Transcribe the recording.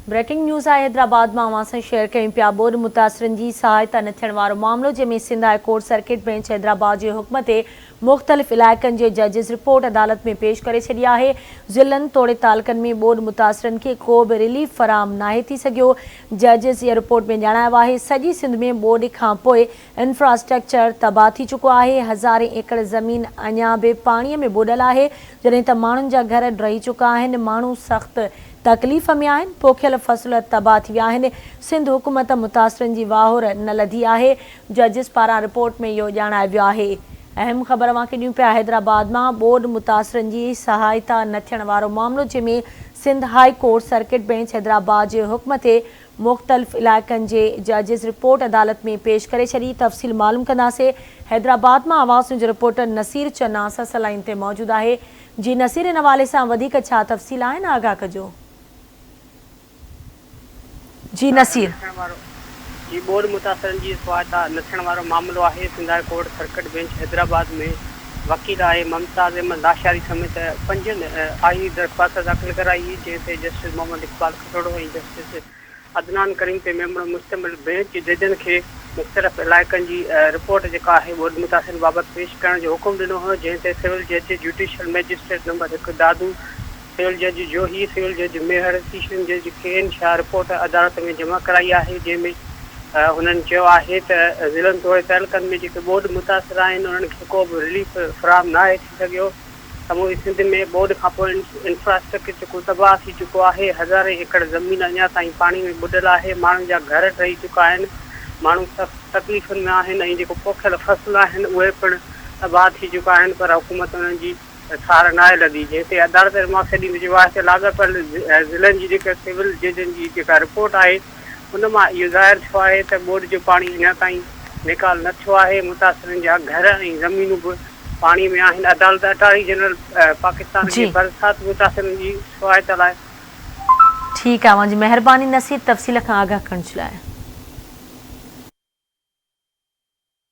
Breaking news آهي حيدرآباد مان اوهان سان شيئر ڪيون پيا ٻوڏ متاثرن جي سهائتا نه ٿيڻ وارو معاملو جنهن ۾ Sindh high court circuit bench Hyderabad جي حڪم تي مختلف علائقن جي ججز رپورٽ عدالت ۾ پيش ڪري ڇڏي آهي ضلعن توڙي تعلقن ۾ ٻوڏ متاثرن کي ڪو به رليف فراهم ناهي ٿي سگهيو ججز جي رپورٽ ۾ ڄاڻايو آهي سڄي سنڌ ۾ ٻوڏ کانپوء انفراسٽرڪچر تباهه ٿي چڪو آهي، هزارين ايڪڙ زمين اڃا به پاڻي ۾ ٻڏل آهي، جڏهن ته ماڻهن جا گهر ڊهي چڪا آهن، ماڻهو سخت تڪليف ۾ آهن، پوکيل فصل تباهه ٿي ويا آهن، سنڌ حڪومت متاثرن جي واهر نه لڌي آهي، ججز پاران رپورٽ ۾ اهو ڄاڻايو ويو آهي. اهم خبر اوهان کي ڏيون پيا حيدرآباد مان ٻوڏ متاثرن جي سهائتا نه ٿيڻ وارو معاملو جنهن ۾ Sindh high court circuit bench Hyderabad جي حڪم تي مختلف علائقن جي ججز رپورٽ عدالت ۾ پيش ڪري ڇڏي، تفصيل معلوم ڪنداسين، حيدرآباد مان آواز نيوز جو رپورٽر نصير چنا سس لائين تي موجود آهي، جي نصير ان حوالي سان وڌيڪ ڇا تفصيل آهن آگاهه ڪجو. جي نصير. جي ٻوڏ متاثرن جي سهائتا نه ٿيڻ وارو معاملو آهي، Sindh high court circuit bench Hyderabad ۾ وڪيل آهي ممتاز احمد لاشاري سميت پنجن آئيني درخواست داخل ڪرائي هئي جنهن تي جسٽس محمد اقبال کٽوڙو ۽ جسٽس عدنان ڪريم تي ميمڻ مشتمل بئنچ ججن کي مختلف علائقن جي رپورٽ جيڪا آهي ٻوڏ متاثرين بابت پيش ڪرڻ جو حڪم ڏنو هو جنهن تي سول جج جوڊيشل مئجسٽريٽ نمبر هڪ دادو، سول جج جوهي، سول جج ميهڙ، سيشن جج ڪي اين شاهه رپورٽ عدالت ۾ جمع ڪرائي آهي جنهن ۾ هنن چيو آهي ته ضلعن توڙي تعلقن ۾ جيڪي ٻوڏ متاثر آهن انهن کي ڪو به رليف فراهم ناهي ٿي سگهيو. سموري سنڌ ۾ ٻوڏ کانپوء انفراسٽرڪچر جيڪو تباهه ٿي چڪو آهي، هزارين ايڪڙ زمين اڃا تائين پاڻي ۾ ٻڏل آهي، ماڻهن جا گهر ڊهي چڪا آهن، ماڻهو سخت تڪليفن ۾ آهن ۽ جيڪو پوکيل فصل آهن اهي پڻ تباهه ٿي چڪا آهن پر حڪومت انهن جي سار ناهي لڌي، جنهن تي عدالت ريمارڪس ڏيندي چيو آهي ته لاڳاپيل ضلعن جي جيڪا سول ججن جي جيڪا رپورٽ آهي ان مان اهو ظاهر ٿيو آهي ته ٻوڏ جو پاڻي اڃا تائين نيڪال نه ٿيو آهي، متاثرن جا گهر ۽ زمينون به پاڻي ۾ آهن، عدالت اٽارني جنرل پاڪستان کي برسات متاثرن جي سهائتا لاء. ٺيڪ آهي اوهان جي مهرباني نصير تفصيل کان آگاهه ڪرڻ جي لاء.